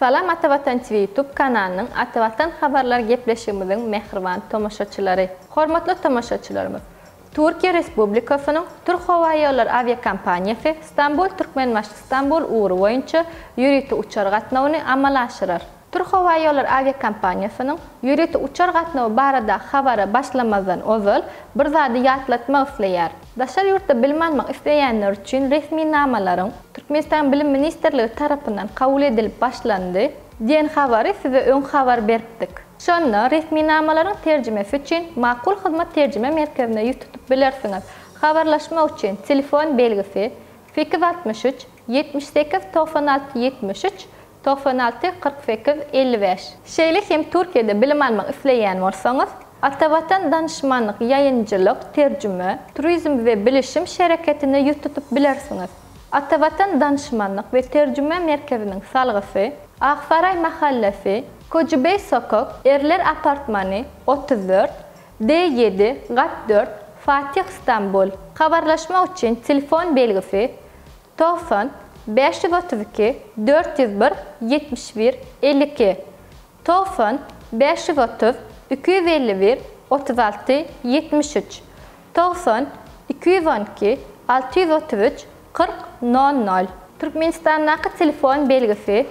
Salam Atavatan TV YouTube kanalynyň Atavatan habarlar gepleşigimiziň mähriban tomaşaçylary. Hormatly tomaşaçylarymyz! Türkiýe Respublikasynyň Türkhowaýollary awiakompaniýasy Stambul-Türkmenbaşy-Stambul ugry boýunça ýörite uçar gatnawyny amala aşyrar. Türkhowaýollary awiakompaniýasynyň ýörite uçar gatnawy baradaky habara başlamazdan ozal bir zady ýatlatmak isleýär. Daşary ýurtda bilim almak isleýänler üçin resminamalaryň Türkmenistanyň Bilim ministrligi tarapyndan kabul edilip başlandy diýen habary size öň habar beripdik. Şonda resminamalaryň terjimesi üçin Makul Hyzmat terjime merkezine ýüz tutup bilersiňiz. Habarlaşmak üçin telefon belgisi, 863 78 96 73 96 48 55. Şeýle hem Türkiýede bilim almak isleýän bolsaňyz, Atavatan danyşmanlyk ýaýynjylyk, terjime, turizm we bilişim şereketine ýüz tutup bilersiňiz. Atavatan danyşmanlyk we terjime merkeziniň salgysy, Aksaray mahallesi, Kojubey sokak, Erler apartmany, 34, D ýedi, gat dört, Fatih Stambul. Habarlaşmak üçin telefon belgisi, 90, 532, 401, 71, 52, 90, 530, 251, 36, 73, 90, 212, 633, 40, 00. Türkmenistandaky telefon belgisi,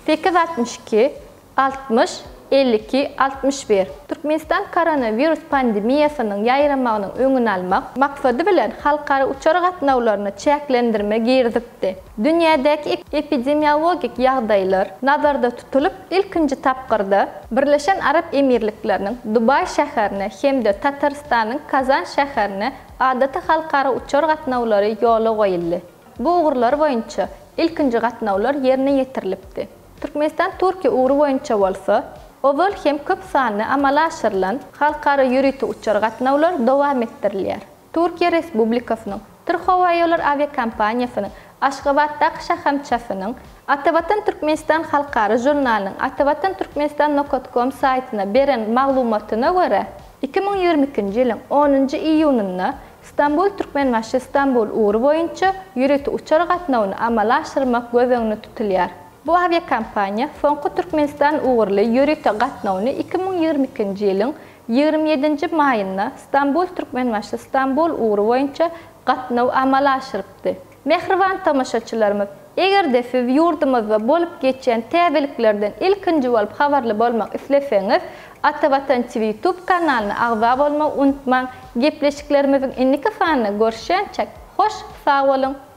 862, 60, 52, 61. Türkmenistan koronawirus pandemiýasynyň ýaýramagynyň öňüni almak maksady bilen halkara uçar gatnawlaryna çäklendirme girizipdi. Dünýädäki epidemiologik ýagdaýlar nazarda tutulyp, ilkinji tapgyrda Birleşen Arap Emirlikleriniň Dubaý şäherine hem-de Tatarystanyň Kazan şäherine adaty halkara uçar gatnawlary ýola goýuldy. Bu ugurlar boýunça ilkinji gatnawlar ýerine ýetirilipdi. Türkmenistan-Türkiýe ugry boýunça bolsa, ozal hem köp sanly amala aşyrylan halkara ýörite uçar gatnawlar dowam etdirilýär. Türkiýe Respublikasynyň Türkhowaýollary awiakompaniýasynyň Aşgabatdaky şahamçasynyň Atavatan Türkmenistan halkara žurnalynyň Atavatan Türkmenistan nokat kom saýtyna beren maglumatyna görä, 2022-nji ýylyň onunjy iýunynda Stambul-Türkmenbaşy-Stambul ugry boýunça ýörite uçar gatnawyny amala aşyrmak göz öňünde tutulýar. Bu awiakompaniýa soňky Türkmenistan ugurly ýörite gatnawyny 2022-nji ýylyň 27-nji maýynda Stambul-Türkmenbaşy-Stambul ugry boýunça gatnaw amala aşyrypdy. Mähriban tomaşaçylarymyz, eger-de siz ýurdumyzda bolup geçýän täzeliklerden ilkinji bolup habarly bolmak isleseňiz, Atavatan TV YouTube kanalyna agza bolmagy unutmaň! Gepleşiklerimiziň indiki sanynda görüşýänçäk, hoş sag boluň!